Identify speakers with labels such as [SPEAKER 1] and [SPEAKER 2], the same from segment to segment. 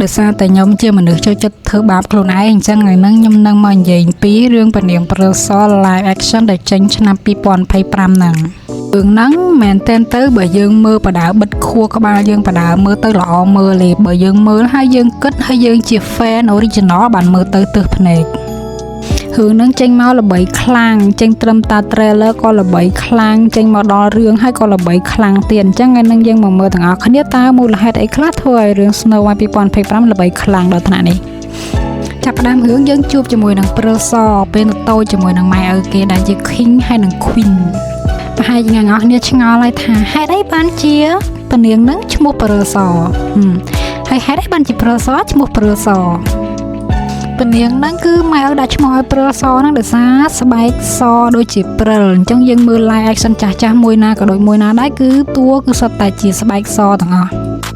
[SPEAKER 1] ដោយសារតែខ្ញុំជាមនុស្សចូលចិត្តធ្វើបាបខ្លួនឯងអញ្ចឹងថ្ងៃហ្នឹងខ្ញុំនឹងមកនិយាយពីរឿងពនាងព្រិលស live action ដែលចេញឆ្នាំ2025ហ្នឹងរឿងហ្នឹងមែនទែនទៅបើយើងមើលបដើបិទខួរក្បាលយើងបដើមើលទៅល្អមើលទេបើយើងមើលហើយយើងគិតហើយយើងជា fan original បានមើលទៅទើសភ្នែករឿងហ្នឹងចេញមកល្បីខ្លាំងចេញត្រឹមតា trailer ក៏ល្បីខ្លាំងចេញមកដល់រឿងហើយក៏ល្បីខ្លាំងទៀតអញ្ចឹងថ្ងៃហ្នឹងយើងមកមើលទាំងអស់គ្នាតើមូលហេតុអីខ្លះធ្វើឲ្យរឿង Snow White 2025ល្បីខ្លាំងដល់ថ្នាក់នេះចាប់ផ្ដើមរឿងយើងជួបជាមួយនឹងព្រិលសពេលនៅតូចជាមួយនឹងម៉ែឪគេដែលជា King ហើយនិង Queen ប្រហែលជាអ្នកនរគ្នាឆ្ងល់ហើយថាហេតុអីបានជាពនាងនឹងឈ្មោះព្រិលសហឹមហើយហេតុអីបានជាព្រិលសឈ្មោះព្រិលសពនាងហ្នឹងគឺម៉ែឪដាក់ឈ្មោះឲ្យព្រិលសហ្នឹងដោយសារស្បែកសដូចជាព្រិលអញ្ចឹងយើងមើល live action ចាស់ចាស់មួយណាក៏ដូចមួយណាដែរគឺតួគឺសុទ្ធតែជាស្បែកសទាំងអស់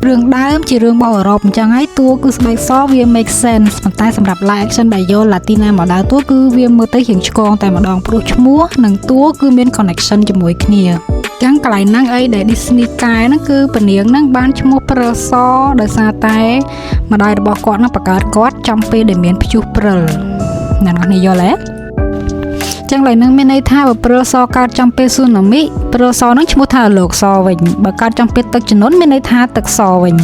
[SPEAKER 1] រឿងដើមជារឿងរបស់អឺរ៉ុបអញ្ចឹងហើយតួគឺស្បែកសវា make sense ប៉ុន្តែសម្រាប់ live action ដែលយក Latina មកដើរតួគឺវាមើលទៅរៀងឆ្កងតែម្ដងព្រោះឈ្មោះនិងតួគឺមាន connection ជាមួយគ្នាចឹងកន្លែងហ្នឹងអីដែល Disney កែហ្នឹងគឺពនាងហ្នឹងបានឈ្មោះព្រិលសដោយសារតែម្ដាយរបស់គាត់ហ្នឹងបង្កើតគាត់ចំពេលដែលមានព្យុះព្រិលអ្នកនរគ្នាយល់ទេចឹងឡើយនឹងមានន័យថាបើព្រិលសកើតចំពេលស៊ូណាមីព្រិលសហ្នឹងឈ្មោះថាលោកសវិញបើកើតចំពេលទឹកជំនន់មានន័យថាទឹកសវិញ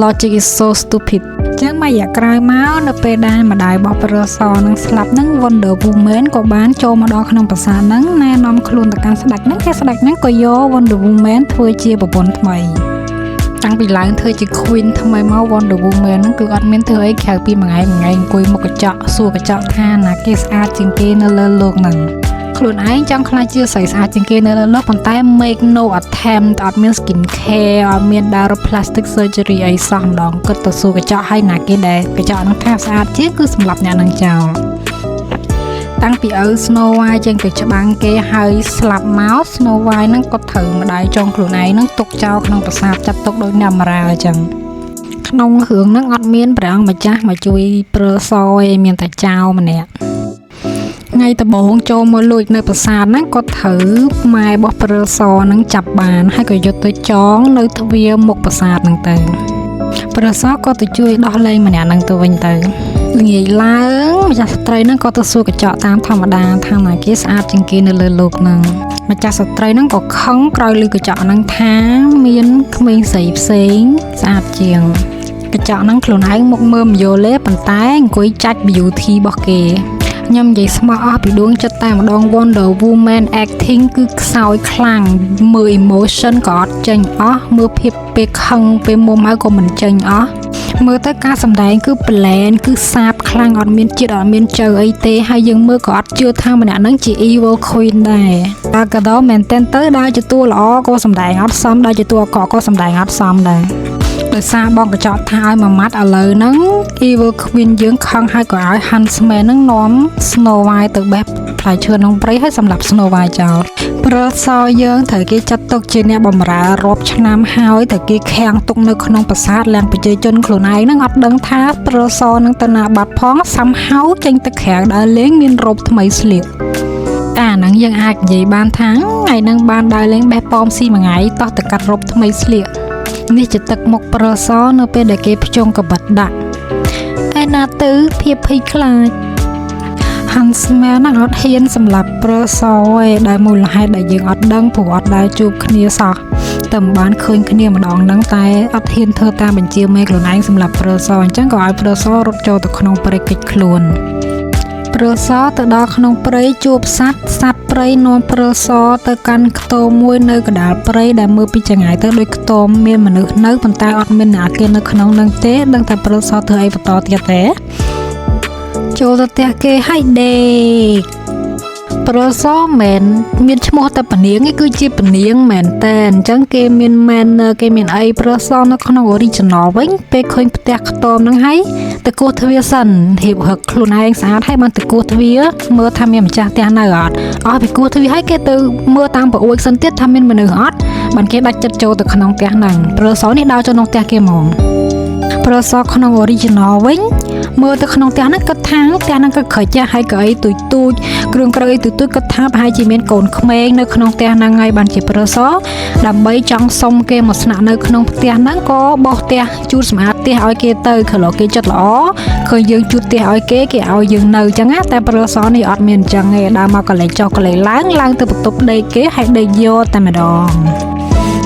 [SPEAKER 1] Logic is so stupid ចឹងមួយរយៈក្រោយមកនៅពេលដែលម្ដាយរបស់ព្រិលសនឹងស្លាប់ហ្នឹង Wonder Woman ក៏បានចូលមកដល់ក្នុងប្រាសាទហ្នឹងណែនាំខ្លួនទៅកាន់ស្ដេចហ្នឹងហើយស្ដេចហ្នឹងក៏យក Wonder Woman ធ្វើជាប្រពន្ធថ្មីតាំងពីឡើងធ្វើជា Queen ថ្មីមក Wonder Woman ហ្នឹងគឺអត់មានធ្វើអីក្រៅពីមួយថ្ងៃមួយថ្ងៃអង្គុយមុខកញ្ចក់សួរកញ្ចក់ថាណាគេស្អាតជាងគេនៅលើលោកហ្នឹងខ្លួនឯងចង់ក្លាយជាស្រីស្អាតជាងគេនៅលើលោកប៉ុន្តែ make no attempt អត់មាន skin care អត់មានដើរ plastic surgery អីសោះម្ដងគិតទៅសួរកញ្ចក់ឲ្យណាគេដែលកញ្ចក់ហ្នឹងថាស្អាតជាងគឺសម្រាប់អ្នកនឹងចោលតាំងពីឪ Snow White ចេញទៅច្បាំងគេហើយស្លាប់មក Snow White ហ្នឹងក៏ត្រូវម្ដាយចងខ្លួនឯងហ្នឹងទុកចោលក្នុងប្រាសាទចាត់ទុកដូចអ្នកអមរាអញ្ចឹងក្នុងរឿងហ្នឹងអត់មានព្រះអង្គម្ចាស់មកជួយព្រិលសឯងមានតែចៅម្នាក់ថ្ងៃដំបូងចូលមកលួចនៅប្រាសាទហ្នឹងក៏ត្រូវម៉ែរបស់ព្រិលសហ្នឹងចាប់បានហើយក៏យកទៅចងនៅទ្វារមុខប្រាសាទហ្នឹងទៅព្រិលសក៏ទៅជួយដោះលែងម្នាក់ហ្នឹងទៅវិញទៅល្ងាចឡើងម្ចាស់ស្ត្រីហ្នឹងក៏ទៅសួរកញ្ចក់តាមធម្មតាថាណាគេស្អាតជាងគេនៅលើលោកហ្នឹងម្ចាស់ស្ត្រីហ្នឹងក៏ខឹងក្រោយឮកញ្ចក់ហ្នឹងថាមានក្មេងស្រីផ្សេងស្អាតជាងកញ្ចក់ហ្នឹងខ្លួនឯងមុខមើលមិនយល់ទេប៉ុន្តែអង្គុយចាច់ beauty របស់គេខ្ញុំនិយាយស្មោះអស់ពីដួងចិត្តតែម្ដង Wonder Woman acting គឺខ្សោយខ្លាំងមើល emotion ក៏អត់ចេញអស់មើលភាពពេលខឹងពេលមុំហើយក៏មិនចេញអស់មើលទៅការសម្ដែងគឺ bland គឺសាបខ្លាំងអត់មានជាតិអត់មានជើអីទេហើយយើងមើលក៏អត់ជឿថាម្នាក់ហ្នឹងជា evil queen ដែរតែក៏ដល់មែនទែនទៅដើរជាតួល្អក៏សម្ដែងអត់សមដើរជាតួអាក្រក់ក៏សម្ដែងអត់សមដែរដោយសារបងកញ្ចក់ថាឲ្យមួយម៉ាត់ឥឡូវហ្នឹង Evil Queen យើងខឹងហើយក៏ឲ្យ Huntsman ហ្នឹងនាំ Snow White ទៅបេះផ្លែឈើក្នុងព្រៃហើយសម្លាប់ Snow White ចោលព្រិលសយើងត្រូវគេចាត់ទុកជាអ្នកបម្រើរាប់ឆ្នាំហើយត្រូវគេខាំងទុកនៅក្នុងប្រាសាទលាំងប្រជាជនខ្លួនឯងហ្នឹងអត់ដឹងថាព្រិលសនឹងទៅណាបាត់ផងសំហៅចេញទៅក្រៅដើរលេងមានរ៉ូបថ្មីស្លៀកអាហ្នឹងយើងអាចនិយាយបានថាថ្ងៃហ្នឹងបានដើរលេងបេះប៉ោមស៊ីមួយថ្ងៃតោះទៅកាត់រ៉ូបថ្មីស្លៀកនេះជាទឹកមុខព្រិលសនៅពេលដែលគេភ្ជង់កបិតដាក់ឯណាទៅភាពភ័យខ្លាច Huntsman ហ្នឹងអត់ហ៊ានសម្លាប់ព្រិលសឯងដែលមូលហេតុដែលយើងអត់ដឹងព្រោះអត់ដែលជួបគ្នាសោះតែមិនបានឃើញគ្នាម្ដងហ្នឹងតែអត់ហ៊ានធ្វើតាមបញ្ជាមេខ្លួនឯងសម្លាប់ព្រិលសអញ្ចឹងក៏ឲ្យព្រិលសរត់ចូលទៅក្នុងព្រៃកិច្ចខ្លួនព្រិលសទៅដល់ក្នុងព្រៃជួបសត្វសត្វព្រៃនាំព្រិលសទៅកាន់ខ្ទមមួយនៅកណ្ដាលព្រៃដែលមើលពីចម្ងាយទៅដូចខ្ទមមានមនុស្សនៅប៉ុន្តែអត់មានអ្នកគេនៅក្នុងនឹងទេដឹងតែព្រិលសធ្វើអីបន្តទៀតទេចូលទៅផ្ទះគេឲ្យដេកព្រិលសមិនមានឈ្មោះតែពនាងឯងគឺជាពនាងមែនតើអញ្ចឹងគេមាន manner គេមានអីព្រិលសនៅក្នុង original វិញពេលឃើញផ្ទះខ្ទមហ្នឹងហើយទៅគោះទ្វារសិនរៀបរឹកខ្លួនឯងស្អាតហើយបានទៅគោះទ្វារមើលថាមានម្ចាស់ផ្ទះនៅអត់អស់ពីគោះទ្វារហើយគេទៅមើលតាមប្អួយសិនទៀតថាមានមនុស្សអត់បានគេដាច់ចិត្តចូលទៅក្នុងផ្ទះហ្នឹងព្រិលសនេះដើរចូលក្នុងផ្ទះគេហ្មង។ ព្រិលសក្នុង original វិញមើលទៅក្នុងផ្ទះហ្នឹងគិតថាផ្ទះហ្នឹងក៏ក្រិចហើយក៏អីទូចទូចគ្រឿងក្រៅអីទូចទូចគិតថាប្រហែលជាមានកូនក្មេងនៅក្នុងផ្ទះហ្នឹងហើយបានជាព្រិលសដើម្បីចង់សុំគេមកស្នាក់នៅក្នុងផ្ទះហ្នឹងក៏បោះផ្ទះជូតសម្អាតផ្ទះឲ្យគេទៅខឡោគេចិត្តល្អឃើញយើងជូតផ្ទះឲ្យគេគេឲ្យយើងនៅអញ្ចឹងណាតែព្រិលសនេះអត់មានអញ្ចឹងទេដើរមកកលេចចុះកលេចឡើងឡើងទៅបន្ទប់ដេកគេហើយដេកយកតែម្ដង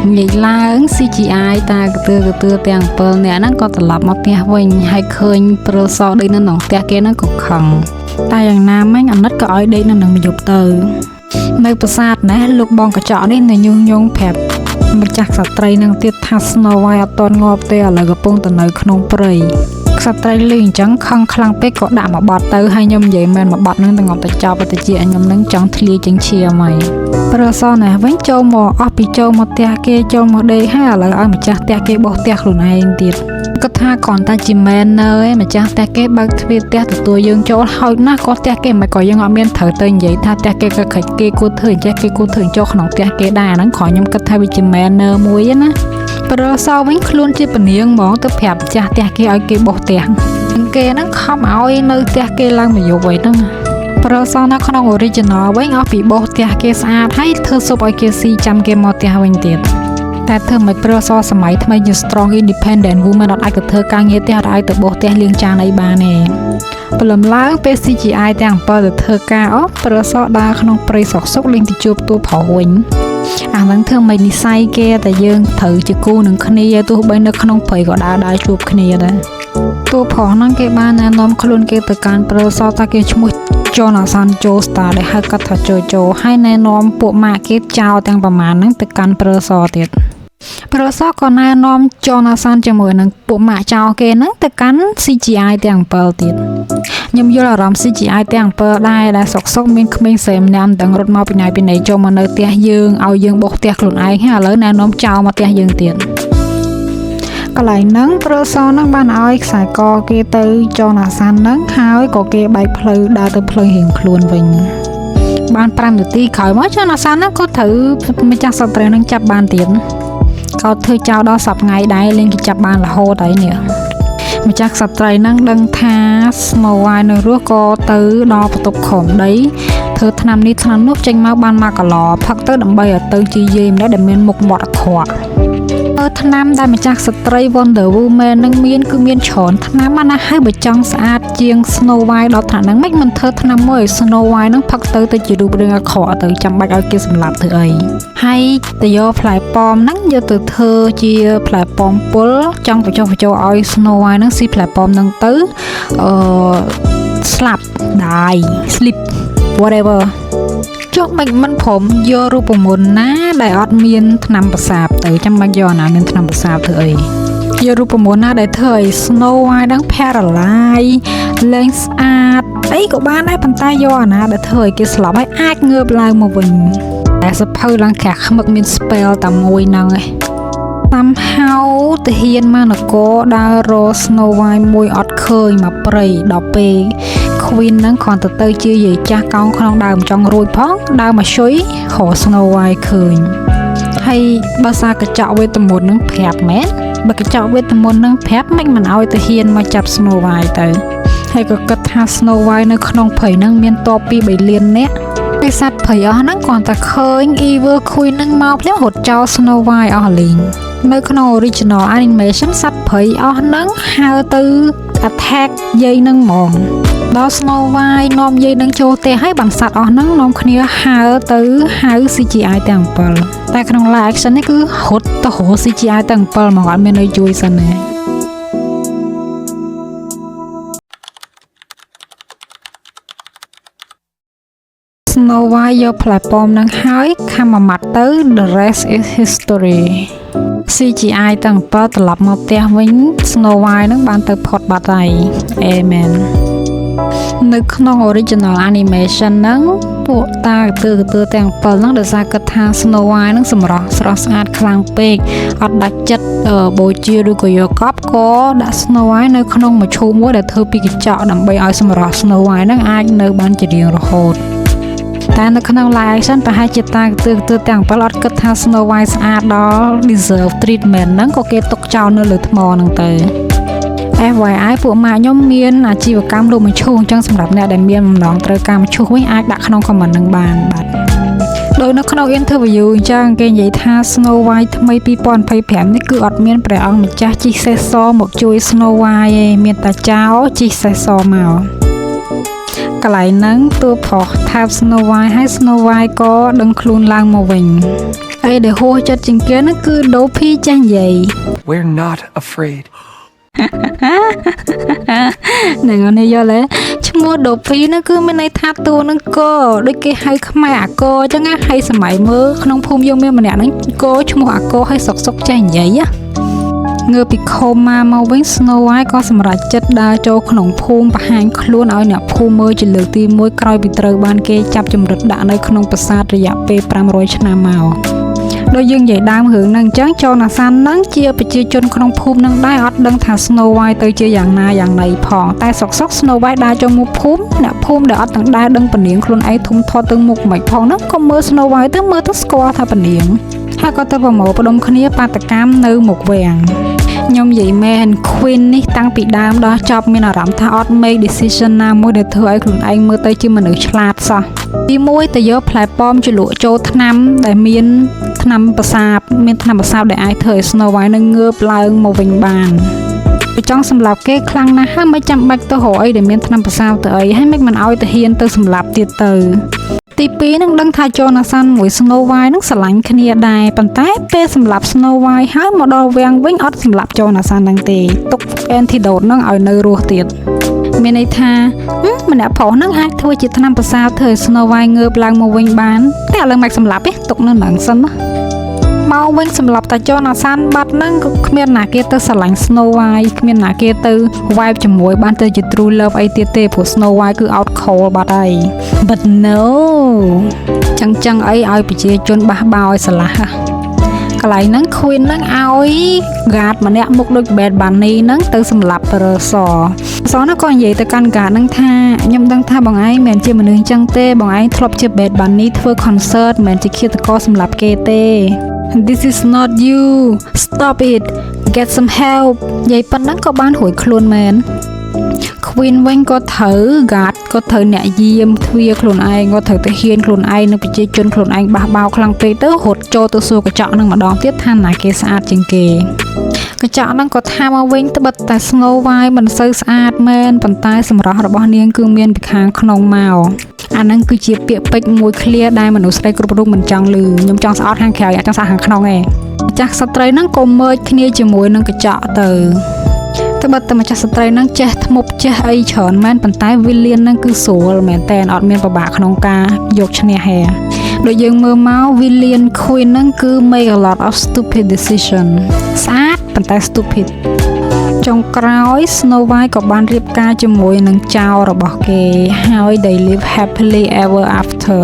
[SPEAKER 1] និយាយឡើង CGI តាកទឿកទឿទាំង7នាក់ហ្នឹងក៏ត្រឡប់មកផ្ទះវិញហើយឃើញព្រិលសដេកនៅក្នុងផ្ទះគេហ្នឹងក៏ខឹងតែយ៉ាងណាមិញអាណិតក៏ឲ្យដេកនៅនឹងមួយយប់ទៅនៅប្រាសាទណាលោកបងកញ្ចក់នេះនៅញុះញង់ប្រាប់ម្ចាស់ក្សត្រីនឹងទៀតថា Snow White អត់ទាន់ងាប់ទេឥឡូវកំពុងតែនៅក្នុងព្រៃក្សត្រីលឺអញ្ចឹងខឹងខ្លាំងពេកក៏ដាក់មកបត់ទៅហើយខ្ញុំនិយាយមែនមកបត់នឹងទៅងាប់ទៅចប់ទៅជាខ្ញុំនឹងចង់ធ្លាយចេញឈាមហើយប្រសណេះវិញចូលមកអស់ពីចូលមកផ្ទះគេចូលមកដេកហើយឥឡូវឲ្យម្ចាស់ផ្ទះគេបោះផ្ទះខ្លួនឯងទៀតគាត់ថាគ្រាន់តែជា manner ឯងម្ចាស់ផ្ទះគេបើកទ្វារផ្ទះទទួលយើងចូលហើយណាស់ក៏ផ្ទះគេមិនក៏យើងអត់មានត្រូវទៅនិយាយថាផ្ទះគេក៏ខិចគេគួរធ្វើអញ្ចេះគេគួរធ្វើអញ្ចោះក្នុងផ្ទះគេដែរអាហ្នឹងគ្រាន់ខ្ញុំគិតថាវាជា manner មួយណាប្រសវិញខ្លួនជាពនាងហ្មងទៅប្រាប់ម្ចាស់ផ្ទះគេឲ្យគេបោះផ្ទះគេហ្នឹងខំឲ្យនៅផ្ទះគេឡើងមួយយប់អីហ្នឹងប្រសនៅក្នុង original វិញអស់ពីបោះផ្ទះគេស្អាតហើយធ្វើស៊ុបឲ្យគេស៊ីចាំគេមកផ្ទះវិញទៀតតែធ្វើមិនប្រសសម័យថ្មីជា strong independent woman អត់អាចទៅធ្វើការងារផ្ទះអត់អាចទៅបោះផ្ទះលាងចានអីបានទេព្រលឹមឡើងពេល CGI ទាំង7ទៅធ្វើការអស់ប្រសដើរក្នុងព្រៃសុកសុកលេងទៅជួបតួប្រុសវិញអាហ្នឹងធ្វើមិននិស័យគេតែយើងត្រូវជាគូនឹងគ្នាទោះបីនៅក្នុងព្រៃក៏ដើរដើរជួបគ្នាដែរតួប្រុសហ្នឹងគេបានណែនាំខ្លួនគេទៅកាន់ព្រិលសថាគេឈ្មោះ Jonathan Joestar ដែលហៅកាត់ថា Jojo ហើយណែនាំពួកម៉ាក់គេចោលទាំងប្រមាណហ្នឹងទៅកាន់ព្រិលសទៀតព្រិលសក៏ណែនាំ Jonathan ជាមួយនឹងពួកម៉ាក់ចោលគេហ្នឹងទៅកាន់ CGI ទាំង7ទៀតខ្ញុំយល់អារម្មណ៍ CGI ទាំង7ដែរដែលសុកសុកមានក្មេងស្រីម្នាក់មិនដឹងរត់មកពីណាពីណីចូលមកនៅផ្ទះយើងឲ្យយើងបោះផ្ទះខ្លួនឯងហើយឥឡូវណែនាំចោលមកផ្ទះយើងទៀតកន្លែងហ្នឹងព្រិលសហ្នឹងបានឲ្យខ្សែកគេទៅចនអាសានហ្នឹងហើយក៏គេបែកផ្លូវដើរទៅផ្លូវរៀងខ្លួនវិញបាន5នាទីក្រោយមកចនអាសានហ្នឹងក៏ត្រូវម្ចាស់សត្វត្រីហ្នឹងចាប់បានទៀតក៏ធ្វើចោលដល់សប្តាហ៍ថ្ងៃដែរលេងគេចាប់បានរហូតហើយនេះម្ចាស់ក្សត្រីហ្នឹងដឹងថា Snow White នៅរស់ក៏ទៅដល់បន្ទប់ក្រោមដីធ្វើថ្នាំនេះថ្នាំនោះចេញមកបានមកកឡផឹកទៅដើម្បីឲ្យទៅជាយាយម្នាក់ដែលមានមុខមាត់អាក្រក់ថ្នាំដែលម្ចាស់ស្ត្រី Wonder Woman នឹងមានគឺមានច្រើនថ្នាំណាហើយបើចង់ស្អាតជាង Snow White ដល់ថ្នាក់ហ្នឹងមិនមិនធ្វើថ្នាំមួយឲ្យ Snow White ហ្នឹងផឹកទៅទៅជារូបរាងអាក្រក់ទៅចាំបាច់ឲ្យគេសម្លាប់ធ្វើអីហើយទៅយកផ្លែប៉ោមហ្នឹងយកទៅធ្វើជាផ្លែប៉ោមពុលចង់បញ្ចុះបញ្ចូលឲ្យ Snow White ហ្នឹងស៊ីផ្លែប៉ោមហ្នឹងទៅអឺស្លាប់ die sleep whatever ចុះមិនមិនព្រមយករូបមន្តណាដែលអត់មានថ្នាំប្រសាបទៅចាំបាច់យកអាណាមានថ្នាំប្រសាបធ្វើអីយករូបមន្តណាដែលធ្វើឲ្យ Snow White ហ្នឹង paralyze លែងស្អាតអីក៏បានដែរប៉ុន្តែយកអាណាដែលធ្វើឲ្យគេស្លាប់ហើយអាចងើបឡើងមកវិញតែសភៅឡើងក្រាស់ខ្មឹកមាន spell តែមួយហ្នឹងឯងតាមហៅទាហានមកនគរដើររក Snow White មួយអត់ឃើញមកព្រៃដល់ពេល Queen ហ្នឹងគ្រាន់តែទៅជាយាយចាស់កោងក្នុងដើមចង់រួចផងដើមមកឈុយរក Snow White ឃើញហើយបើសារកញ្ចក់វេទមន្តហ្នឹងប្រាប់មែនបើកញ្ចក់វេទមន្តហ្នឹងប្រាប់មិនមិនឲ្យទាហានមកចាប់ Snow White ទៅហើយក៏គិតថា Snow White នៅក្នុងព្រៃហ្នឹងមានតប2 3លាននាក់ពេលសត្វព្រៃអស់ហ្នឹងគ្រាន់តែឃើញ Evil Queen ហ្នឹងមកភ្លាមរត់ចោល Snow White អស់លីងនៅក្នុង original animation សត្វព្រៃអស់ហ្នឹងហើទៅ attack យាយហ្នឹងហ្មងដល់ Snow White នាំយាយនឹងចូលផ្ទះហើយបានសត្វអស់ហ្នឹងនាំគ្នាហើទៅហៅ CGI ទាំង7តែក្នុង live action នេះគឺរត់ទៅរក CGI ទាំង7ហ្មងអត់មានន័យជួយសិនទេ Snow White យកផ្លែប៉ោមនឹងហើយខំមួយម៉ាត់ទៅ the rest is history CGI ទាំង7ត្រឡប់មកផ្ទះវិញ Snow White នឹងបានទៅផុតបាត់ហើយ Amen នៅក្នុង original animation ហ្នឹងពួកតាកទឿកទឿទាំង7ហ្នឹងដោយសារគិតថា Snow White ហ្នឹងសម្រស់ស្រស់ស្អាតខ្លាំងពេកអត់ដាច់ចិត្តបូជាឬក៏យកកប់ក៏ដាក់ Snow White នៅក្នុងមឈូសមួយដែលធ្វើពីកញ្ចក់ដើម្បីឲ្យសម្រស់ Snow White ហ្នឹងអាចនៅបានជារៀងរហូតតែនៅក្នុង live action ប្រហែលជាតាកទឿកទឿទាំង7អត់គិតថា Snow White ស្អាតដល់ deserve treatment ហ្នឹងក៏គេទុកចោលនៅលើថ្មហ្នឹងទៅ។ FYI ពួកម៉ាកខ្ញុំមានអាជីវកម្មលក់មឈូសអញ្ចឹងសម្រាប់អ្នកដែលមានបំណងត្រូវការមឈូសវិញអាចដាក់ក្នុង comment នឹងបានបាទដោយនៅក្នុង interview អញ្ចឹងគេនិយាយថា Snow White ថ្មី2025នេះគឺអត់មានព្រះអង្គម្ចាស់ជិះសេះសមកជួយ Snow White ឯងមានតែចោរជិះសេះសមកកន្លែងហ្នឹងតួប្រុសថើប Snow White ហើយ Snow White ក៏ដឹងខ្លួនឡើងមកវិញអីដែលហួសចិត្តជាងគេហ្នឹងគឺ Dopey ចេះនិយាយ
[SPEAKER 2] We're not afraid.
[SPEAKER 1] ហ្នឹងនេះយល់ទេឈ្មោះ Dopey ហ្នឹងគឺមានន័យថាតួហ្នឹងកដូចគេហៅខ្មែរអាកអញ្ចឹងណាហើយសម័យមើលក្នុងភូមិយើងមានម្នាក់ហ្នឹងកឈ្មោះអាកហើយសុកសុកចេះនិយាយណាងើបពី coma មកវិញ Snow White ក៏សម្រេចចិត្តដើរចូលក្នុងភូមិបង្ហាញខ្លួនឲ្យអ្នកភូមិមើលជាលើកទី1ក្រោយពីត្រូវបានគេចាប់ជំរិតដាក់នៅក្នុងប្រាសាទរយៈពេល500ឆ្នាំមកដូចយើងនិយាយដើមរឿងហ្នឹងអញ្ចឹងចូលណាសានហ្នឹងជាប្រជាជនក្នុងភូមិហ្នឹងដែរអត់ដឹងថា Snow White ទៅជាយ៉ាងណាយ៉ាងណីផងតែសុកសុក Snow White ដើរចូលមកភូមិអ្នកភូមិដែលអត់ទាំងដែរដឹងពនាងខ្លួនឯងធំធាត់ទៅមុខមិនផងហ្នឹងក៏មើល Snow White ទៅមើលទៅស្គាល់ថាពនាងហើយក៏ទៅប្រមូលផ្ដុំគ្នាបាតកម្មនៅមុខវាំងខ្ញុំនិយាយមែន Queen នេះតាំងពីដើមដល់ចប់មានអារម្មណ៍ថាអត់ make decision ណាមួយដែលធ្វើឲ្យខ្លួនឯងមើលទៅជាមនុស្សឆ្លាតសោះទី1ទៅយកផ្លែប៉ោមជ្រលក់ចូលថ្នាំដែលមានថ្នាំប្រសាបមានថ្នាំប្រសាបដែលអាចធ្វើឲ្យ Snow White នឹងងើបឡើងមកវិញបានបើចង់សម្លាប់គេខ្លាំងណាស់ហើយមិនចាំបាច់ទៅរកអីដែលមានថ្នាំប្រសាបទៅអីហើយមិនមិនឲ្យទៅហ៊ានទៅសម្លាប់ទៀតទៅទី2នឹងដឹងថា Jonathan មួយ Snow White នឹងស្រឡាញ់គ្នាដែរប៉ុន្តែពេលសម្លាប់ Snow White ហើយមកដល់វាំងវិញអត់សម្លាប់ Jonathan ហ្នឹងទេទុក antidote ហ្នឹងឲ្យនៅរស់ទៀតមានន័យថាម្នាក់ប្រុសហ្នឹងអាចធ្វើជាថ្នាំប្រសាទធ្វើឲ្យ Snow White ងើបឡើងមកវិញបានតែឥឡូវមិនសម្លាប់ទេទុកនៅហ្នឹងសិនណាមកវិញសម្រាប់តាចនអាសានបាត់ហ្នឹងក៏គ្មានណាគេទៅស្រឡាញ់ Snow White គ្មានណាគេទៅ vibe ជាមួយបានទៅជា true love អីទៀតទេព្រោះ Snow White គឺ out cold បាត់ហើយ but no ចឹងចឹងអីឲ្យប្រជាជនបះបោឲ្យស្រឡះហ៎កន្លែងហ្នឹង Queen ហ្នឹងឲ្យ guard ម្នាក់មុខដូច Bad Bunny ហ្នឹងទៅសម្លាប់ប្រសសហ្នឹងក៏និយាយទៅកាន់ guard ហ្នឹងថាខ្ញុំដឹងថាបងឯងមិនមែនជាមនុស្សអញ្ចឹងទេបងឯងធ្លាប់ជា Bad Bunny ធ្វើ concert មិនមែនជាឃាតករសម្លាប់គេទេ This is not you, stop it, get some help. និយាយប៉ុណ្ណឹងក៏បានរួចខ្លួនមែន Queen វិញក៏ត្រូវ guard ក៏ត្រូវអ្នកយាមទ្វារខ្លួនឯងក៏ត្រូវទៅហ៊ានខ្លួនឯងនិងប្រជាជនខ្លួនឯងបះបោខ្លាំងពេកទៅរត់ចូលទៅសួរកញ្ចក់នឹងម្ដងទៀតថាណាគេស្អាតជាងគេកញ្ចក់ហ្នឹងក៏ថាមកវិញត្បិតតែ Snow White មិនសូវស្អាតមែនប៉ុន្តែសម្រស់របស់នាងគឺមានពីខាងក្នុងមកអាហ្នឹងគឺជាពាក្យពេចន៍មួយឃ្លាដែលមនុស្សស្រីគ្រប់រូបមិនចង់ឮខ្ញុំចង់ស្អាតខាងក្រៅអត់ចង់ស្អាតខាងក្នុងទេម្ចាស់ស្ត្រីហ្នឹងក៏មើលគ្នាជាមួយនឹងកញ្ចក់ទៅត្បិតតែម្ចាស់ស្ត្រីហ្នឹងចេះធ្មប់ចេះអីច្រើនមែនប៉ុន្តែ villain ហ្នឹងគឺស្រួលមែនតើអត់មានពិបាកក្នុងការយកឈ្នះហែដូចយើងមើលមក villain Queen ហ្នឹងគឺ make a lot of stupid decision ស្អាតប៉ុន្តែ stupid ចុងក្រោយ Snow White ក៏បានរៀបការជាមួយនឹងចៅរបស់គេហើយ they live happily ever after.